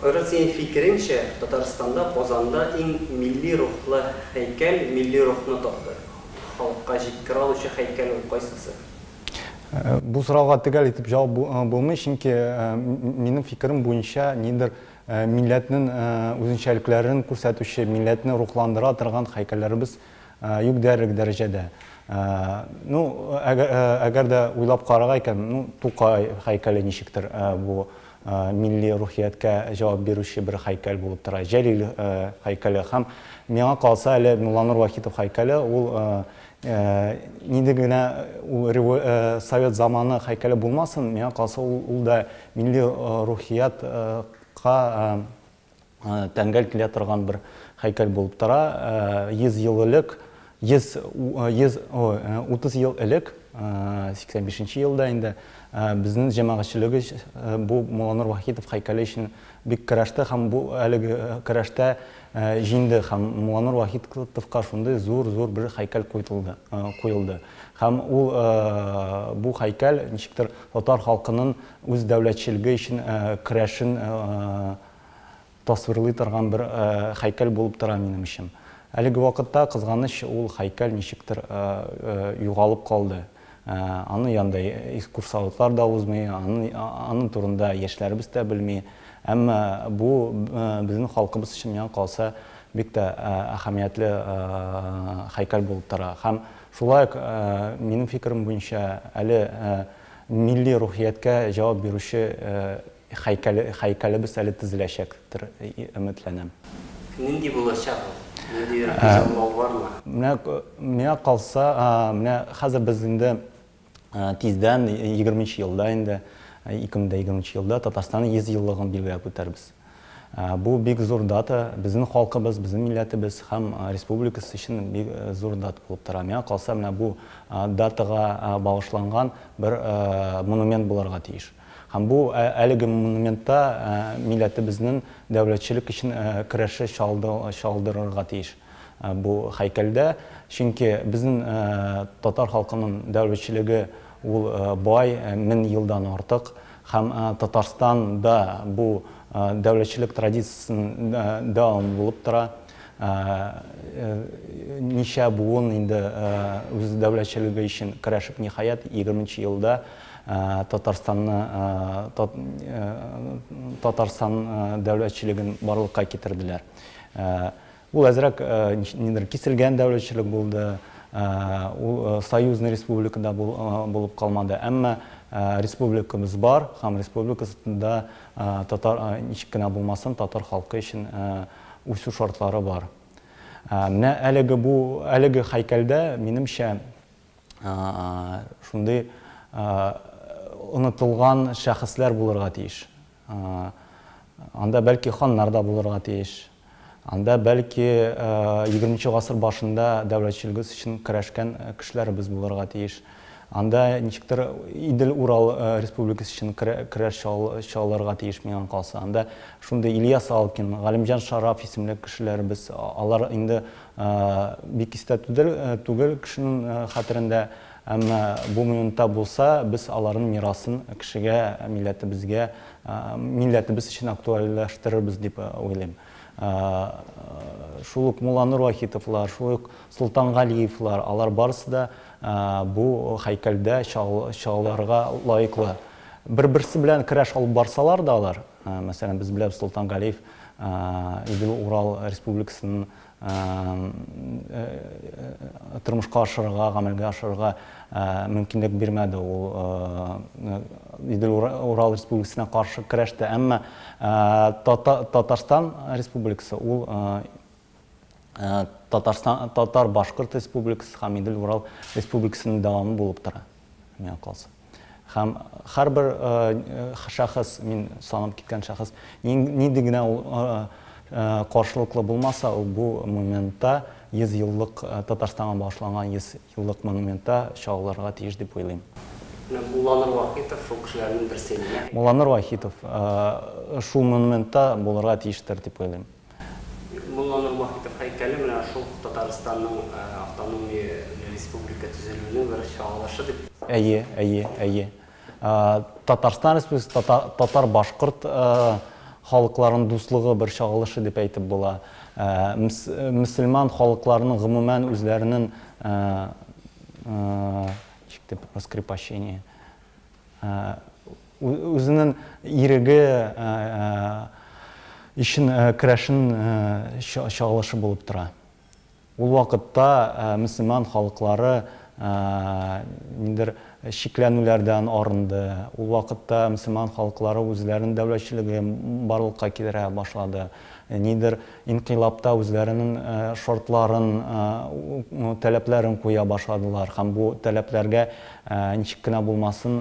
Айрат, синең фикереңчә, Татарстанда, Казанда иң милли рухлы һәйкәл, милли рухны халыкка җиткерә алучы һәйкәл ул кайсысы? Бу сорауга төгәл итеп җавап булмый, чөнки минем фикерем буенча нидер милләтнең үзенчәлекләрен күрсәтүче, милләтне рухландыра торган һәйкәлләребез юк диярлек дәрәҗәдә. Ну, әгәр дә уйлап карарга икән, ну, Тукай һәйкәле ничектер бу милли рухияткә җавап бирүче бер һәйкәл булып тора. Җәлил һәйкәле һәм миңа калса әле Мулланур Вахитов һәйкәле ул нинди генә ул совет заманы һәйкәле булмасын, миңа калса ул да милли рухиятка тәңгәл килә торган бер һәйкәл булып тора. 100 ел элек, 100, 100, 30 ел элек, 85 елда инде безнең җәмәгатьчелеге бу Мулланур Вахитов һәйкәле өчен бик көрәште һәм бу әлеге көрәштә җиңде һәм Мулланур Вахитовка шундый зур-зур бер һәйкәл куелды, куелды. Һәм ул бу һәйкәл ничектер татар халкының үз дәүләтчелеге өчен көрәшен тасвирлый торган бер һәйкәл булып тора минем өчен. Әлеге вакытта, кызганыч, ул һәйкәл ничектер югалып калды. Аны янда экскурсоводлар да узмый, аның турында яшьләребез дә белми. Әмма бу безнең халкыбыз өчен, миңа калса, бик тә әһәмиятле һәйкәл булып тора. Һәм шулай ук, минем фикерем буенча, әле милли рухияткә җавап бирүче һәйкәлебез әле төзеләчәктер, өметләнәм. Нинди булачак ул? Ниндидер күзаллау бармы? Менә миңа калса, менә хәзер без инде тиздән, 20 елда инде, 2020 елда Татарстанның 100 еллыгын билгеләп үтәрбез. Бу бик зур дата, безнең халкыбыз, безнең милләтебез һәм республикасы өчен бик зур дата булып тора. Миңа калса, менә бу датага багышланган бер монумент булырга тиеш. Һәм бу әлеге монументта милләтебезнең дәүләтчелек өчен көрәше чагылдырырга тиеш бу һәйкәлдә. Чөнки безнең татар халкының дәүләтчелеге ул бай, 1000 елдан артык. Һәм Татарстанда бу дәүләтчелек традициясенең дәвамы булып тора. Ничә буын инде үз дәүләтчелеге өчен көрәшеп, ниһаять, 20 елда Татарстанны, Татарстан дәүләтчелеген барлыкка китерделәр. Ул әзрәк нидер киселгән дәүләтчелек булды, ул союзный республикада булып калмады. Әмма республикабыз бар һәм республикасында татар ничек кенә булмасын, татар халкы өчен үсү шартлары бар. Менә әлеге бу әлеге һәйкәлдә минемчә шундый онытылган шәхесләр булырга тиеш. Анда бәлки ханнар да булырга тиеш. Анда бәлки 20 гасыр башында дәүләтчелек өчен көрәшкән кешеләребез булырга тиеш. Анда ничектер Идел-Урал республикасы өчен көрәш чалырга тиеш миңа калса. Анда шундый Ильяс Алкин, Галимҗан Шараф исемле кешеләребез, алар инде бик истә түгел кешенең хәтерендә, әмма бу минутта булса, без аларның мирасын кешегә, милләтебезгә, милләтебез өчен актуальләштерербез дип уйлыйм. Шул ук Мулланур Вахитовлар, шул ук Солтангалиевлар, алар барысы да бу һәйкәлдә чагылырга лаеклы. Бер-берсе белән көрәш алып барсалар да алар, мәсәлән, без беләбез, Солтангалиев Идел-Урал республикасының тормышка ашырырга, гамәлгә ашырырга мөмкинлек бирмәде. Ул Идел-Урал республикасына каршы көрәште. Әмма Татарстан республикасы ул Татарстан, Татар-Башкорт республикасы һәм Идел-Урал республикасының дәвамы булып тора, миңа калса. Һәм һәрбер шәхес, мин санап киткән шәхес, нинди генә ул каршылыклы булмаса, ул бу монументта 100 еллык Татарстанга багышланган 100 еллык монументта чагылырга тиеш дип уйлыйм. Менә Мулланур Вахитов шул кешеләрнең берсе. Мулланур Вахитов шул монументта булырга тиештер дип уйлыйм. Мулланур Вахитов һәйкәле менә шул Татарстанның автономия республика төзелүенең бер чагылышы дип. Әйе, әйе, әйе. Татарстан Республикасы, татар-башкорт халыкларының дуслыгы бер чагылышы дип әйтеп була. Мөселман халыкларының гомумән үзләренең ничек дип раскрепощение, үзенең иреге өчен көрәшен чагылышы булып тора. Ул вакытта мөселман халыклары ниндидер чикләнүләрдән арынды. Ул вакытта мөселман халыклары үзләренең дәүләтчелеге барлыкка китерә башлады. Нидер инкыйлабта үзләренең шартларын, таләпләрен куя башладылар. Һәм бу таләпләргә ничек кенә булмасын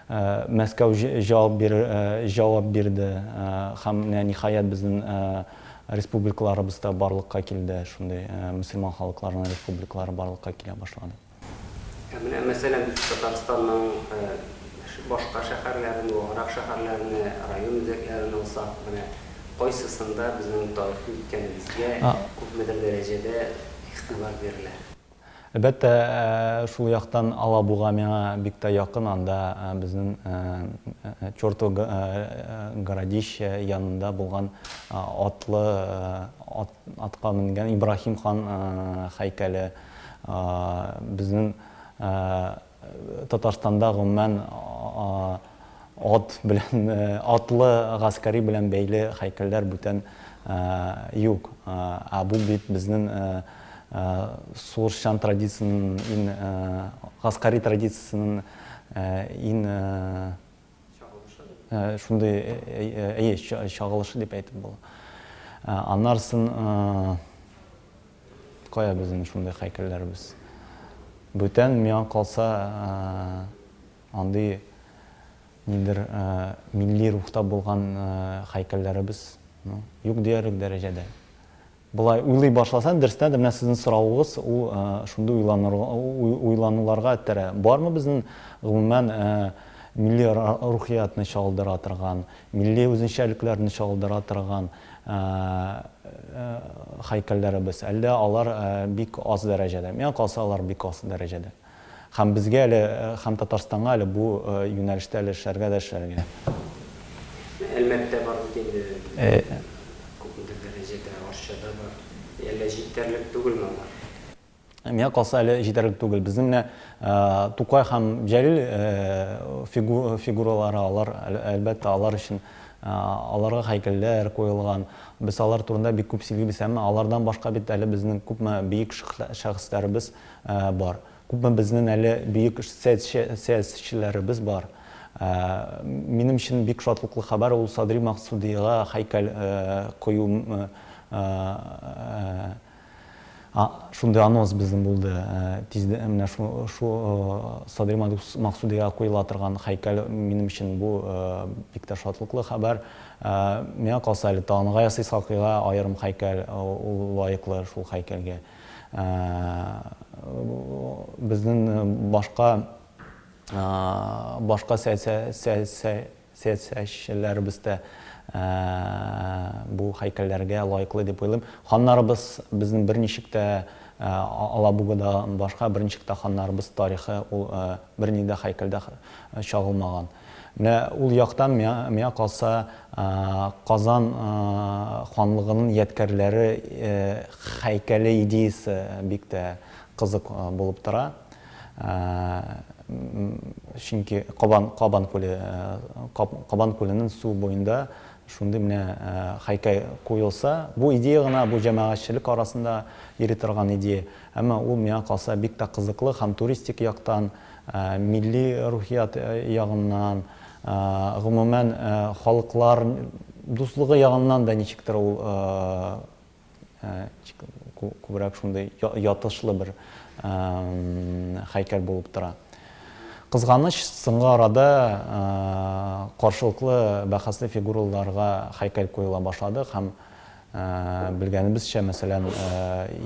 Мәскәү җавап бир, җавап бирде. Һәм менә ниһаять безнең республикаларыбыз да барлыкка килде, шундый мөселман халыкларының республикалары барлыкка килә башлады. Ә менә, мәсәлән, без Татарстанның башка шәһәрләрен, ваграк шәһәрләрне, район үзәкләрен алсак, менә кайсысында безнең тарихи үткәнебезгә күпмедер дәрәҗәдә игътибар бирелә? Әлбәттә, шул яктан Алабуга миңа бик тә якын, анда безнең Чертово городище янында булган атлы, атка менгән Ибраһим хан һәйкәле, безнең Татарстанда гомумән ат белән, атлы гаскәри белән бәйле һәйкәлләр бүтән юк. Ә бу бит безнең сугышчан традициянең иң, гаскәри традициясенең иң шундый, әйе, чагылышы дип әйтеп була. Аннарысын кая безнең шундый һәйкәлләребез? Бүтән миңа калса, андый нидер милли рухта булган һәйкәлләребез, ну, юк диярлек дәрәҗәдә. Болай уйлый башласаң, дөрестән дә менә сезнең соравыгыз ул шундый уйланырга, уйлануларга этәрә. Бармы безнең гомумән милли рухиятны чагылдыра торган, милли үзенчәлекләрне чагылдыра торган һәйкәлләребез? Әллә алар бик аз дәрәҗәдә? Миңа калса, алар бик аз дәрәҗәдә. Һәм безгә әле, һәм Татарстанга әле бу юнәлештә әле эшләргә дә эшләргә. Әлмәттә бар бит инде, күпмедер дәрәҗәдә, Арчада бар. Әллә җитәрлек түгелме алар? Миңа калса, әле җитәрлек түгел. Безнең менә Тукай һәм Җәлил фигуралары, алар, әлбәттә, алар өчен аларга һәйкәлләр куелган. Без алар турында бик күп сөйлибез, әмма алардан башка бит әле безнең күпме бөек шәхесләребез бар. Күпме безнең әле бөек сәясәтчеләребез бар. Минем өчен бик шатлыклы хәбәр ул Садри Максудига һәйкәл кую, шундый анонс безнең булды. Тиздән менә шу Садри Максудига куела торган һәйкәл минем өчен бу бик тә шатлыклы хәбәр. Миңа калса әле тагын Гаяз Исхакыйга аерым һәйкәл, ул лаеклы шул һәйкәлгә. Безнең башка башка сәясәтчеләребез дә бу һәйкәлләргә лаеклы дип уйлыйм. Ханнарыбыз безнең берничек тә Алабугадан башка берничек тә ханнарыбыз тарихы ул берни дә һәйкәлдә чагылмаган. Менә ул яктан миңа калса, Казан ханлыгының ядкәрләре һәйкәле идеясе бик тә кызык булып тора. Чөнки Кабан, Кабан күле, Кабан күленең су буенда шундый менә һәйкәл куелса, бу идея гына, бу җәмәгатьчелек арасында йөри торган идея. Әмма ул миңа калса бик тә кызыклы һәм туристик яктан, милли рухият ягыннан, гомумән, халыклар дуслыгы ягыннан да ничектер ул күбрәк шундый ятышлы бер һәйкәл булып тора. Кызганыч, соңгы арада каршылыклы бәхәсле фигураларга һәйкәл куела башлады һәм белгәнебезчә, мәсәлән,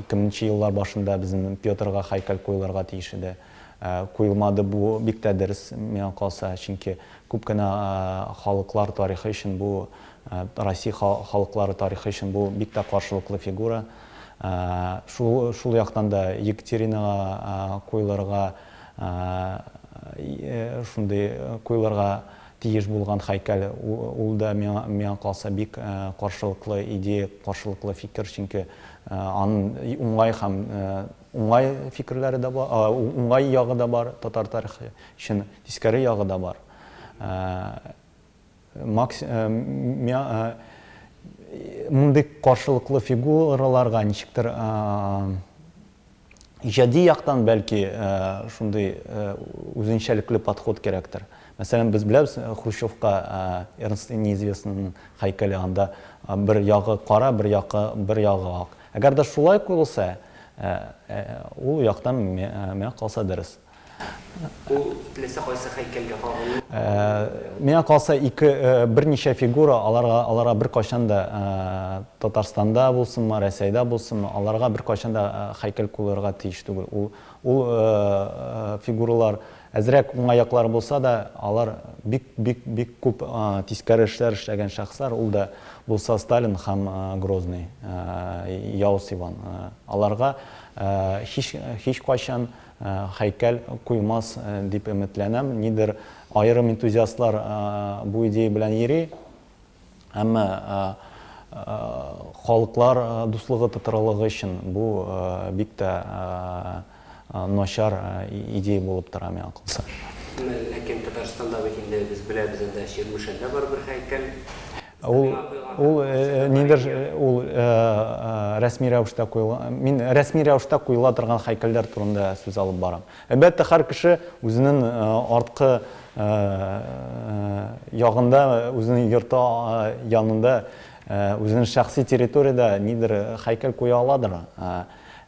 2000 нче еллар башында безнең Петрга һәйкәл куелырга тиеш иде. Куелмады, бу бик тә дөрес, миңа калса, чөнки күп кенә халыклар тарихы өчен бу, Россия халыклары тарихы өчен бу бик тә каршылыклы фигура. Шул, шул яктан да Екатеринага куелырга, шундый куелырга тиеш булган һәйкәл, ул да миңа калса бик каршылыклы идея, каршылыклы фикер, чөнки аның уңай һәм уңай фикерләре дә бар, уңай ягы да бар татар тарихы өчен, тискәре ягы да бар. Макс, мондый каршылыклы фигураларга ничектер иҗади яктан бәлки шундый үзенчәлекле подход кирәктер. Мәсәлән, без беләбез, Хрущевка Эрнст Неизвестныйның һәйкәле, анда бер ягы кара, бер ягы ак. Әгәр дә шулай куелса, ул яктан миңа калса дөрес. Ул теләсә кайсы һәйкәлгә кагылмый. Миңа калса, ике, берничә фигура аларга беркайчан да, Татарстанда булсынмы, Рәсәйдә булсынмы, аларга беркайчан да һәйкәл куелырга тиеш түгел. Ул фигуралар әзрәк уңай яклары булса да, алар бик бик бик күп тискәре эшләр эшләгән шәхесләр, ул да булса Сталин һәм Грозный, Явыз Иван. Аларга һич кайчан һәйкәл куймас дип өметләнәм. Нидер аерым энтузиастлар бу идея белән йөри, әмма халыклар дуслыгы тотрылыгы өчен бу бик тә начар идея булып тора, миңа калса. Ләкин Татарстанда бит инде без беләбез, анда Чирмешәндә бар бер һәйкәл. Ул нидер, ул рәсми рәвештә куела. Мин рәсми рәвештә куела торган һәйкәлләр турында сүз алып барам. Әлбәттә, һәр кеше үзенең арткы ягында, үзенең йорты янында, үзенең шәхси территориядә нидер һәйкәл куя аладыр.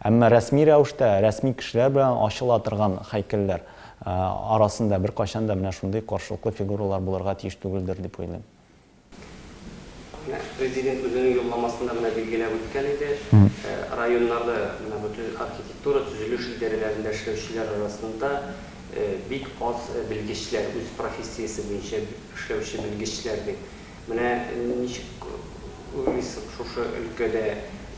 Әмма рәсми рәвештә, рәсми кешеләр белән ачыла торган һәйкәлләр арасында беркайчан да менә шундый каршылыклы фигуралар булырга тиеш түгелдер дип уйлыйм. Менә Президент үзенең юлламасында менә билгеләп үткән иде, районнарда менә бу архитектура, төзелеш идарәләрендә эшләүчеләр арасында бик аз белгечләр, үз профессиясе буенча эшләүче белгечләр дип. Менә ничек уйлыйсың, шушы өлкәдә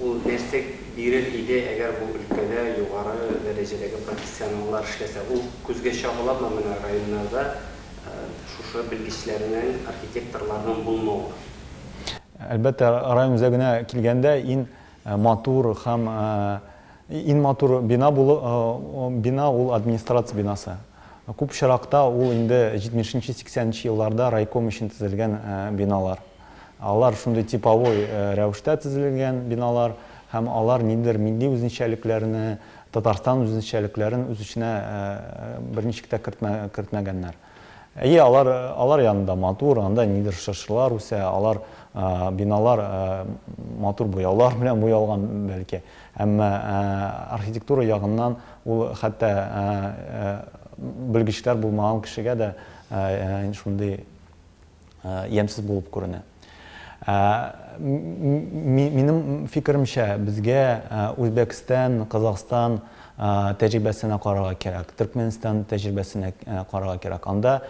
ул нәрсә бирер иде, әгәр бу өлкәдә югары дәрәҗәдәге профессионаллар эшләсә? Ул күзгә чагыламы менә районнарда шушы белгечләрнең, архитекторларның булмавы? Әлбәттә, район үзәгенә килгәндә, иң матур һәм иң матур бина булу, бина ул администрация бинасы. Күп очракта ул инде 70-80 елларда райком өчен төзелгән биналар. Алар шундый типовой рәвештә төзелгән биналар, һәм алар ниндидер милли үзенчәлекләрне, Татарстан үзенчәлекләрен үз эченә берничек тә кертмәгәннәр. Әйе, алар янында матур, анда ниндидер чыршылар үсә, алар биналар матур буяулар белән буялган бәлки. Әмма архитектура ягыннан ул хәтта белгечләр булмаган кешегә дә шундый ямьсез булып күренә. Минем фикеремчә, безгә Үзбәкстан, Казахстан тәҗрибәсенә карарга кирәк, Төркмәнстан тәҗрибәсенә карарга кирәк. Анда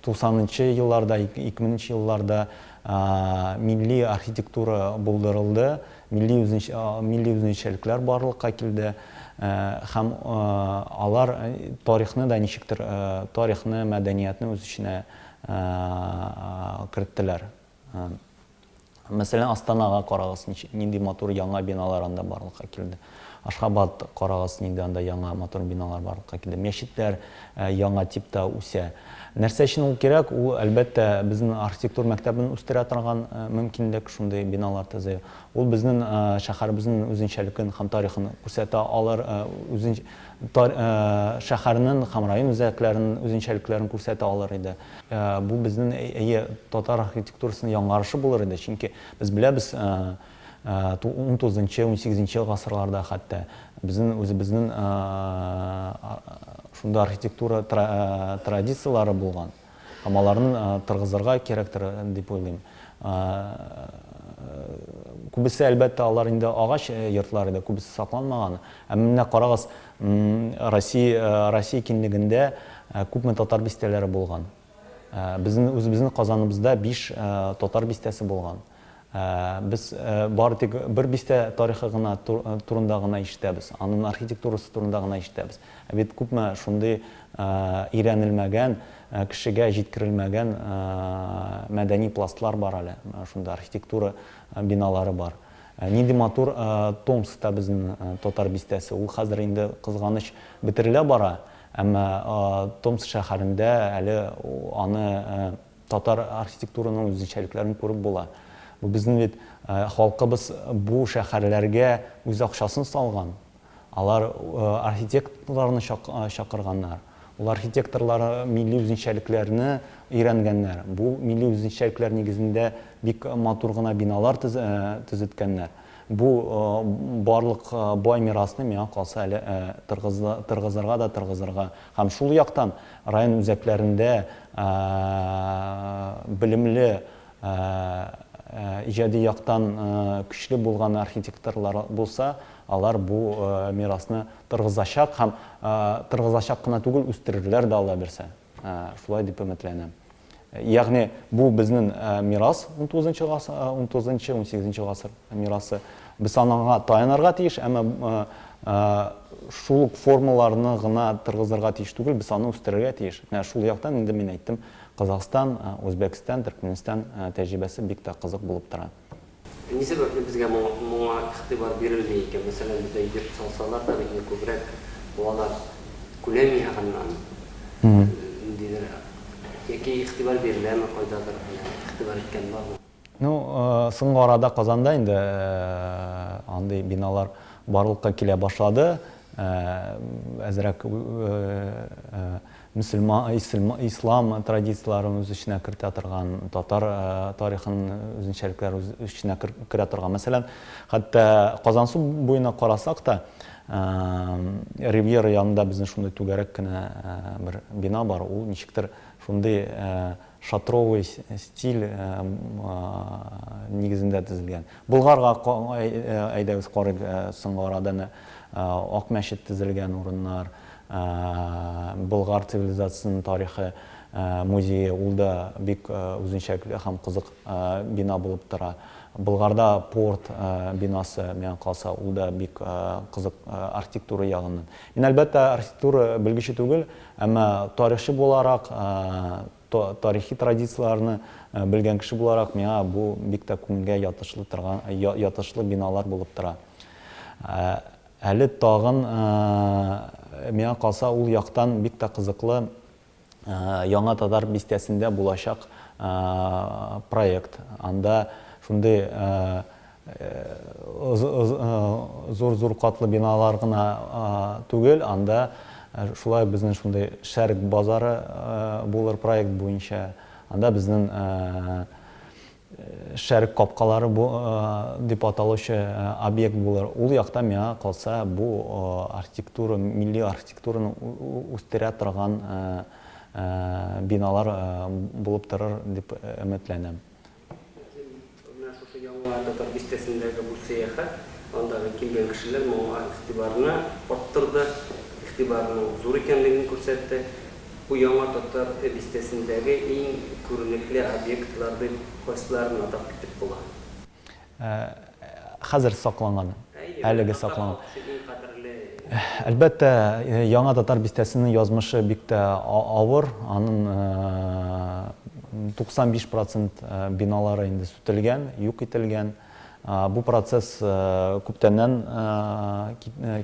90 елларда, 2000 елларда милли архитектура булдырылды, милли үзенчәлекләр барлыкка килде һәм алар тарихны да ничектер, тарихны, мәдәниятне үз эченә керттеләр. Мәсәлән, Астанага карагыз, нинди матур яңа биналар анда барлыкка килде. Ашхабад карагыз, нинди анда яңа матур биналар барлыкка килде. Мәчетләр яңа типта үсә. Нәрсә өчен ул кирәк? Ул, әлбәттә, безнең архитектур мәктәбен үстерә торган мөмкинлек, шундый биналар төзү. Ул безнең шәһәребезнең үзенчәлеген һәм тарихын күрсәтә алыр, шәһәрнең һәм район үзәкләренең үзенчәлекләрен күрсәтә алыр иде. Бу безнең, әйе, татар архитектурасының яңарышы булыр иде, чөнки без беләбез, 19-нчы, 18-нче гасырларда хәтта безнең үзебезнең шунда архитектура традицияләре булган. Һәм аларны торгызырга кирәктер дип уйлыйм. Күбесе, әлбәттә, алар инде агач йортлар иде, күбесе сакланмаган. Ә менә карагыз, Россия киңлегендә күпме татар бистәләре булган. Безнең үзебезнең Казаныбызда 5 татар бистәсе булган. Без бары тик бер бистә тарихы гына турында гына ишетәбез, аның архитектурасы турында гына ишетәбез. Ә бит күпме шундый өйрәнелмәгән, кешегә җиткерелмәгән мәдәни пластлар бар әле, шунда архитектура биналары бар. Нинди матур Томскта безнең татар бистәсе, ул хәзер инде, кызганыч, бетерелә бара, әмма Томск шәһәрендә әле аны татар архитектураның үзенчәлекләрен күреп була. Бу безнең бит халкыбыз бу шәһәрләргә үз акчасын салган. Алар архитекторларны чакырганнар. Ул архитекторлар милли үзенчәлекләрне өйрәнгәннәр. Бу милли үзенчәлекләр нигезендә бик матур гына биналар төзеткәннәр. Бу барлык бай мирасны, миңа калса, әле торгызырга да торгызырга. Һәм шул яктан район үзәкләрендә белемле, иҗади яктан көчле булган архитекторлар булса, алар бу мирасны торгызачак һәм торгызачак кына түгел, үстерерләр дә, Алла бирсә. Шулай дип өметләнәм. Ягъни бу безнең мирас, 19 гасыр, 19, 18 гасыр мирасы. Без аңа таянырга тиеш, әмма шул ук формаларны гына торгызырга тиеш түгел, без аны үстерергә тиеш. Менә шул яктан инде мин әйттем, Казахстан, Үзбәкстан, Төркмәнстан тәҗрибәсе бик тә кызык булып тора. Ни сәбәпле безгә моңа игътибар бирелми икән? Мәсәлән, бездә йорт салсалар да, инде күбрәк алар күләм ягыннан ниндидер, яки игътибар биреләме кайдадыр, игътибар иткән бармы? Ну, соңгы арада Казанда инде андый биналар барлыкка килә башлады. Әзрәк мөселман, ислам традицияләрен үз эченә кертә торган, татар тарихын үзенчәлекләре үз эченә керә торган. Мәсәлән, хәтта Казансу буена карасак та, Ривьера янында безнең шундый түгәрәк кенә бер бина бар. Ул ничектер шундый шатровый стиль нигезендә төзелгән. Болгарга, әйдәгез, карыйк, соңгы арада Ак мәчет төзелгән урыннар, Болгар цивилизациясенең тарихы музее, ул да бик үзенчәлекле һәм кызык бина булып тора. Болгарда порт бинасы, миңа калса, ул да бик кызык архитектура ягыннан. Мин, әлбәттә, архитектура белгече түгел, әмма тарихчы буларак, тарихи традицияләрне белгән кеше буларак, миңа бу бик тә күңелгә ятышлы торган, ятышлы биналар булып тора. Әле тагын, миңа калса, ул яктан бик тә кызыклы Яңа татар бистәсендә булачак проект. Анда шундый зур-зур катлы биналар гына түгел, анда шулай безнең шундый Шәрык базары булыр проект буенча. Анда безнең Шәрык капкалары бу дип аталучы объект булыр. Ул якта, миңа калса, бу архитектура, милли архитектураны үстерә торган биналар булып торыр дип өметләнәм. Менә шушы Яңа татар бистәсендәге бу сәяхәт, андагы килгән кешеләр моңа игътибарны арттырды, игътибарының зур икәнлеген күрсәтте. Бу Яңа татар бистәсендәге иң күренекле объектлар дип кайсыларын атап китеп була? Хәзер сакланган, әлеге сакланган. Әлбәттә, Яңа татар бистәсенең язмышы бик тә авыр. Аның 95 процент биналары инде сүтелгән, юк ителгән. Бу процесс күптәннән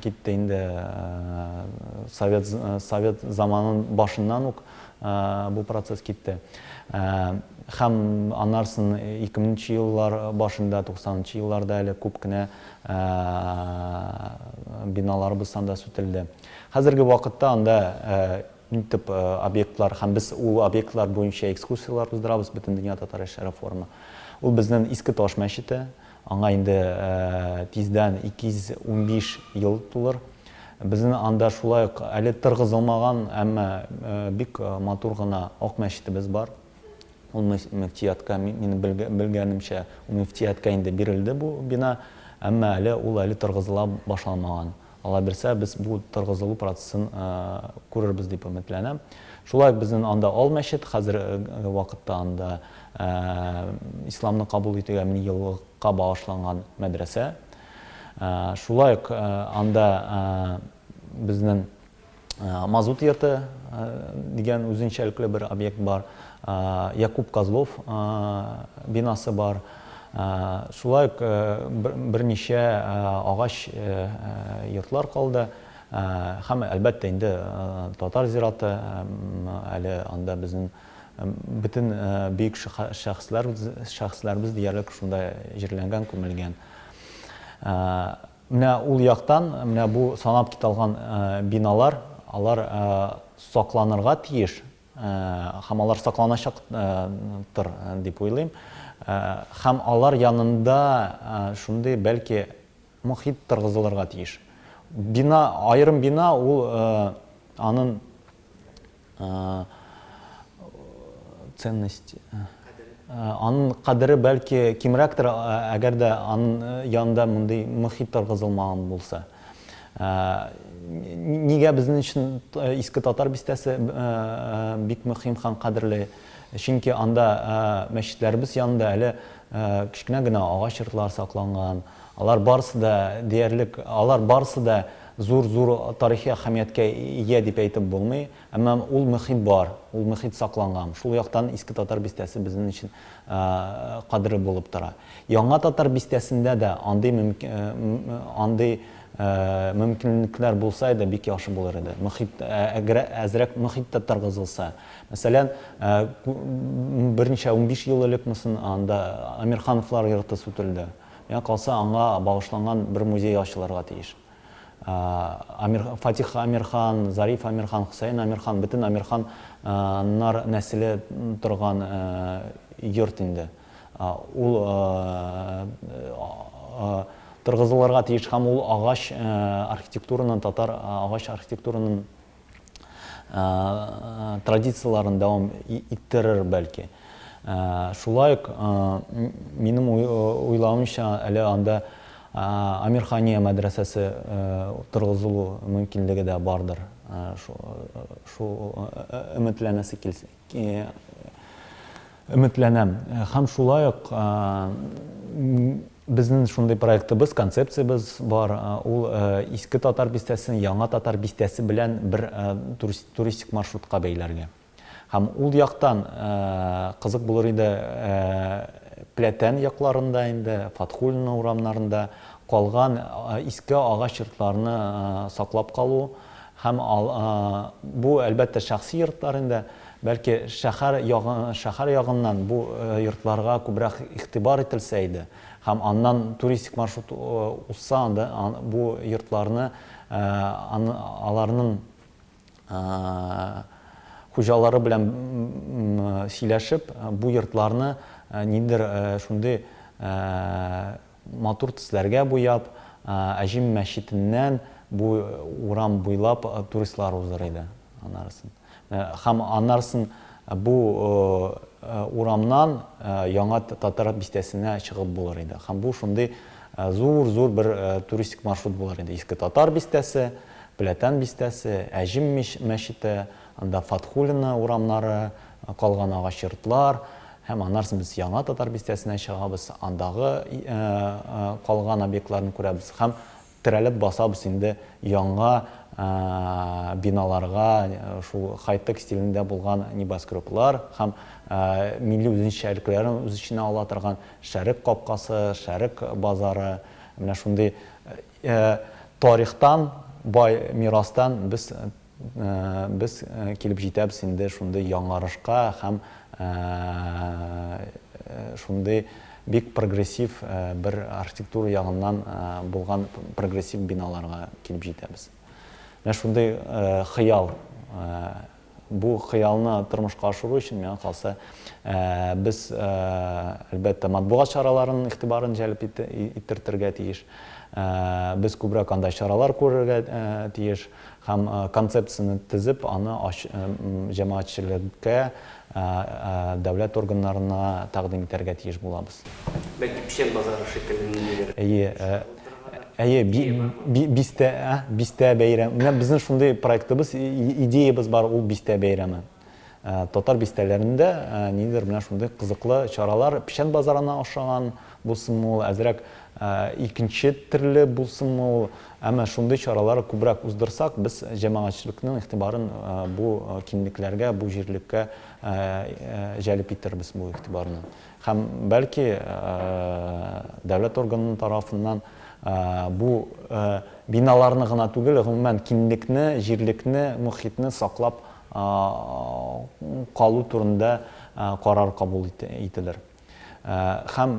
китте инде, совет заманын башыннан ук бу процесс китте. Һәм аннан соң 2000 еллар башында, 90 елларда әле күп кенә биналарыбыз анда сүтелде. Хәзерге вакытта анда төп объектлар, һәм без ул объектлар буенча экскурсияләр уздырабыз, Бөтендөнья татар яшьләре форумы. Ул безнең Иске Таш мәчете, аңа инде тиздән 215 ел тулыр. Безнең анда шулай ук әле торгызылмаган, әмма бик матур гына Ак мәчетебез бар. Ул мөфтиятка, минем белгәнемчә, ул мөфтияткә инде бирелде бу бина, әмма әле ул әле торгызыла башламаган. Алла бирсә, без бу торгызылу процессын күрербез дип өметләнәм. Шулай ук безнең анда Ал мәчет, хәзерге вакытта анда исламны кабул итүгә 1000 еллыкка багышланган мәдрәсә. Шулай ук анда безнең Мазут йорты дигән үзенчәлекле бер объект бар. Якуб Козлов бинасы бар. Шулай ук берничә агач йортлар калды. Һәм, әлбәттә, инде татар зираты, әле анда безнең бөтен бөек шәхесләр, шәхесләребез диярлек шунда җирләнгән, күмелгән. Менә ул яктан, менә бу санап китә алган биналар, алар сакланырга тиеш һәм алар сакланачактыр дип уйлыйм. Һәм алар янында шундый, бәлки, мохит торгызылырга тиеш. Бина, аерым бина ул анын ценность, анын кадере бәлки кимрәктер, әгәр дә анын янында мондый мохит торгызылмаган булса. Нигә безнең өчен Иске Татар бистәсе бик мөһим һәм кадерле? Чөнки анда мәчетләребез янында әле кечкенә генә агач йортлар сакланган. Алар барысы да диярлек, алар барысы да зур-зур тарихи әһәмияткә ия дип әйтеп булмый. Әмма ул мөхит бар, ул мөхит сакланган. Шул яктан Иске Татар бистәсе безнең өчен кадерле булып тора. Яңа Татар бистәсендә дә андый андый мөмкинлекләр булса иде, бик яхшы булыр иде. Мөхит әзрәк мөхит тә торгызылса. Мәсәлән, берничә 15 ел элек мысын анда Амирхановлар йорты сүтелде. Миңа калса, аңа багышланган бер музей ачылырга тиеш. Амир, Фатих Амирхан, Зариф Амирхан, Хөсәен Амирхан, бөтен Амирханнар нәселе торган йорт инде. Ул торгызылырга тиеш һәм ул агач архитектураның, татар агач архитектураның традицияләрен дәвам иттерер бәлки. Шулай ук минем уйлавымча, әле анда Амирхания мәдрәсәсе торгызылу мөмкинлеге дә бардыр. Шул өметләнәсе килсә, өметләнәм. Һәм шулай ук безнең шундый проектыбыз, концепциябез бар. Ул Иске Татар бистәсен Яңа Татар бистәсе белән бер туристик маршрутка бәйләргә. Һәм ул яктан кызык булыр иде Пләтән якларында инде, Фатхуллина урамнарында калган иске агач йортларны саклап калу һәм бу, әлбәттә, шәхси йортлар инде, бәлки шәһәр ягы, шәһәр ягыннан бу йортларга күбрәк игътибар ителсә иде һәм аннан туристик маршрут узса, анда бу йортларны аларның хуҗалары белән сөйләшеп, бу йортларны ниндидер шундый матур төсләргә буяп, Әҗем мәчетеннән бу урам буйлап туристлар узыр иде анарысын. Һәм анарысын бу урамнан Яңа Татар бистәсенә чыгып булыр иде. Һәм бу шундый зур-зур бер туристик маршрут булыр иде. Иске Татар бистәсе, Пләтән бистәсе, Әҗем мәчете, анда Фатхуллина урамнары, калган агач йортлар, һәм аннан соң без Яңа Татар бистәсенә чыгабыз, андагы калган объектларны күрәбез һәм терәлеп басабыз инде яңа биналарга, шул хай-тек стилендә булган небоскреблар һәм милли үзенчәлекләрен үз эченә ала торган Шәрык капкасы, Шәрык базары, менә шундый тарихтан, бай мирастан без без килеп җитәбез инде шундый яңарышка һәм шундый бик прогрессив бер архитектура ягыннан булган прогрессив биналарга килеп җитәбез. Менә шундый хыял. Бу хыялны тормышка ашыру өчен, миңа калса, без, әлбәттә, матбугат чараларының игътибарын җәлеп иттертергә тиеш. Без күбрәк анда чаралар күрергә тиеш һәм концепцияне төзеп, аны җәмәгатьчелеккә, дәүләт органнарына тәкъдим итәргә тиеш булабыз. Бәлки, Печән базары шикелле ниндидер Әйе, әйе, бистә, бистә бәйрәм. Менә безнең шундый проектыбыз, идеябез бар, ул бистә бәйрәме. Татар бистәләрендә ниндидер менә шундый кызыклы чаралар, Печән базарына охшаган булсынмы ул, әзрәк икенче төрле булсынмы ул, әмма шундый чаралар күбрәк уздырсак, без җәмәгатьчелекнең игътибарын бу киңлекләргә, бу җирлеккә җәлеп итербез бу игътибарны. Һәм бәлки дәүләт органы тарафыннан бу биналарны гына түгел, гомумән киңлекне, җирлекне, мохитне саклап калу турында карар кабул ителер. Һәм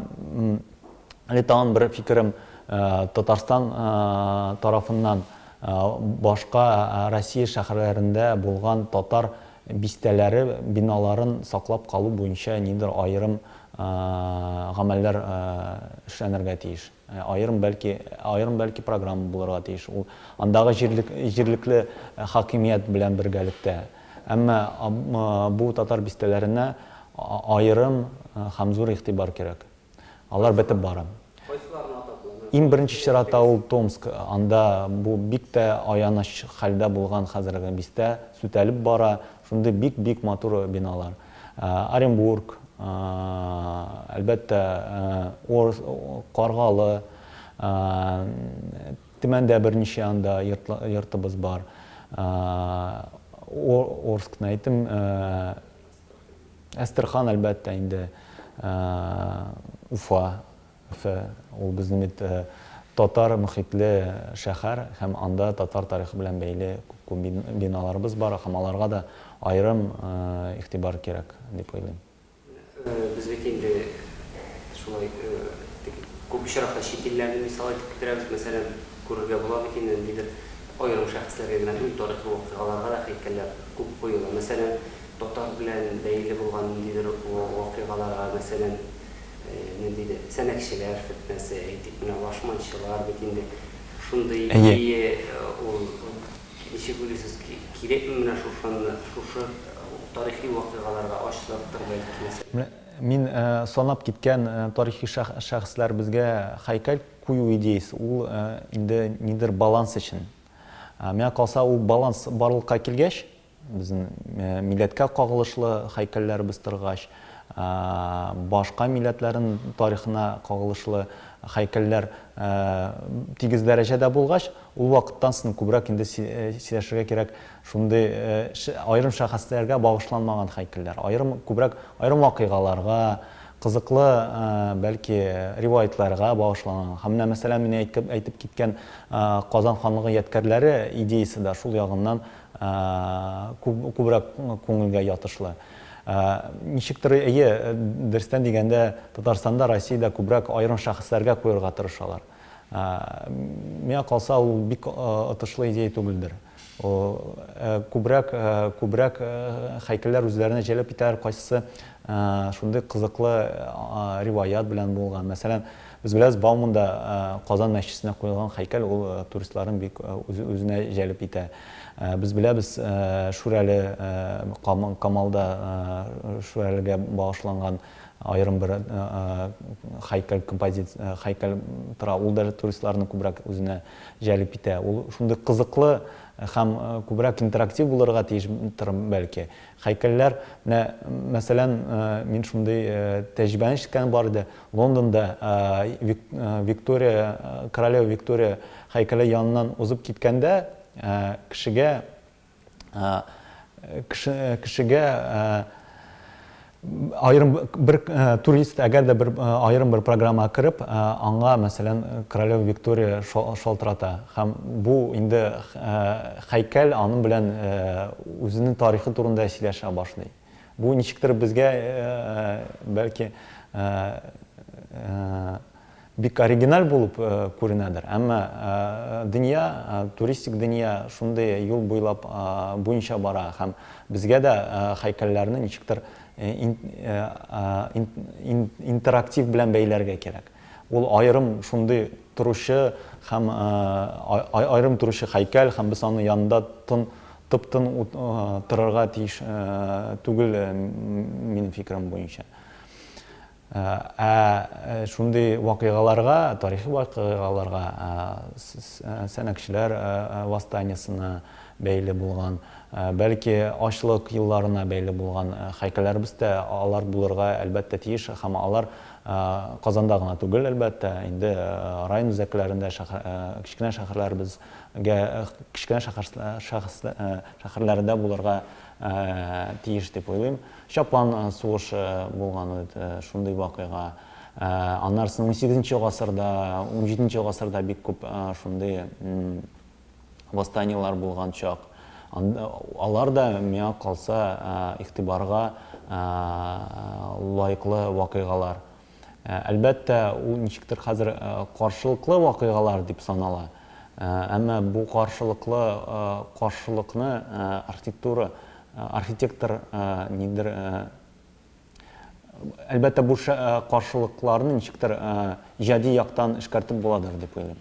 әле тагын бер фикерем, Татарстан тарафыннан башка Россия шәһәрләрендә булган татар бистәләре биналарын саклап калу буенча нидер аерым гамәлләр эшләнергә тиеш. Аерым бәлки, аерым бәлки программа булырга тиеш. Ул андагы җирлек, җирлекле хакимият белән бергәлектә. Әмма бу татар бистәләренә аерым һәм зур игътибар кирәк. Алар бетеп бара. Кайсыларын атап була? Иң беренче чиратта ул Томск. Анда бу бик тә аяныч хәлдә булган хәзерге бистә сүтәлеп бара. Шундый бик-бик матур биналар. Оренбург, әлбәттә, Каргалы, Төмәндә берничә анда йортыбыз бар. Орскны әйттем. Әстерхан, әлбәттә, инде Уфа, Өфе, ул безнең бит татар мохитле шәһәр һәм анда татар тарихы белән бәйле күп биналарыбыз бар һәм аларга да аерым игътибар кирәк дип уйлыйм. Без бит инде шулай күп очракта чит илләрне мисал итеп китерәбез. Мәсәлән, күрергә була бит инде ниндидер аерым шәхесләргә генә түгел, тарихи вакыйгаларга да һәйкәлләр күп куела. Мәсәлән, татар белән бәйле булган ниндидер вакыйгаларга, мәсәлән, ниндидер сәнәкчеләр фетнәсе, әйтик, менә лашманчылар бит инде шундый идея ул. Ничек уйлыйсыз, кирәкме менә шушыны, шушы тарихи вакыйгаларга ачлыктыр бәлки, мәсәлән? Менә мин санап киткән тарихи шәхесләребезгә һәйкәл кую идеясе, ул инде нидер баланс өчен. Миңа калса, ул баланс барлыкка килгәч, безнең милләткә кагылышлы һәйкәлләребез торгач, башка милләтләрнең тарихына кагылышлы һәйкәлләр тигез дәрәҗәдә булгач, ул вакыттан соң күбрәк инде сөйләшергә кирәк шундый аерым шәхесләргә багышланмаган һәйкәлләр, аерым күбрәк аерым вакыйгаларга, кызыклы, бәлки, риваятьләргә багышланган. Һәм менә, мәсәлән, мин әйтеп киткән Казан ханлыгы ядкәрләре идеясе дә шул ягыннан күбрәк күңелгә ятышлы. Ничектер, әйе, дөрестән дигәндә, Татарстанда, Россиядә күбрәк аерым шәхесләргә куерга тырышалар. Миңа калса, ул бик отышлы идея түгелдер. Күбрәк, күбрәк һәйкәлләр үзләренә җәлеп итәләр, кайсысы шундый кызыклы риваять белән булган. Мәсәлән, без беләбез, Бауманда Казан мәчетенә куелган һәйкәл ул туристларны бик үзенә җәлеп итә. Без беләбез, Шүрәле, Камалда Шүрәлегә багышланган аерым бер һәйкәл композиция, һәйкәл тора. Ул да туристларны күбрәк үзенә җәлеп итә. Ул шундый кызыклы һәм күбрәк интерактив булырга тиештер, бәлки. Һәйкәлләр, менә, мәсәлән, мин шундый тәҗрибәне ишеткәнем бар иде. Лондонда Виктория, королева Виктория һәйкәле яныннан узып киткәндә, кешегә кешегә аерым бер турист, әгәр дә бер аерым бер программага кереп, аңа, мәсәлән, королева Виктория шалтырата. Һәм бу инде һәйкәл аның белән үзенең тарихы турында сөйләшә башлый. Бу ничектер безгә, бәлки, бик оригиналь булып күренәдер, әмма дөнья, туристик дөнья шундый юл буйлап буенча бара һәм безгә дә һәйкәлләрне ничектер интерактив белән бәйләргә кирәк. Ул аерым шундый торучы һәм аерым торучы һәйкәл һәм без аның янында тын тып-тын торырга тиеш түгел, минем фикерем буенча. Ә шундый вакыйгаларга, тарихи вакыйгаларга, сәнәкчеләр восстаниесына бәйле булган, бәлки ачлык елларына бәйле булган һәйкәлләребез дә алар булырга, әлбәттә, тиеш һәм алар Казанда гына түгел, әлбәттә, инде район үзәкләрендә, кечкенә шәһәрләребезгә, кечкенә шәһәрләрдә булырга тиеш дип уйлыйм. Чапан сугышы булган бит, шундый вакыйга. Аннары соң унсигезенче гасырда, унҗиденче гасырда бик күп шундый восстаниелар булган чак. Алар да, миңа калса, игътибарга лаеклы вакыйгалар. Әлбәттә, ул ничектер хәзер каршылыклы вакыйгалар дип санала. Әмма бу каршылыклы каршылыкны архитектура, архитектор нидер, әлбәттә, бу каршылыкларны ничектер иҗади яктан эшкәртеп буладыр дип уйлыйм.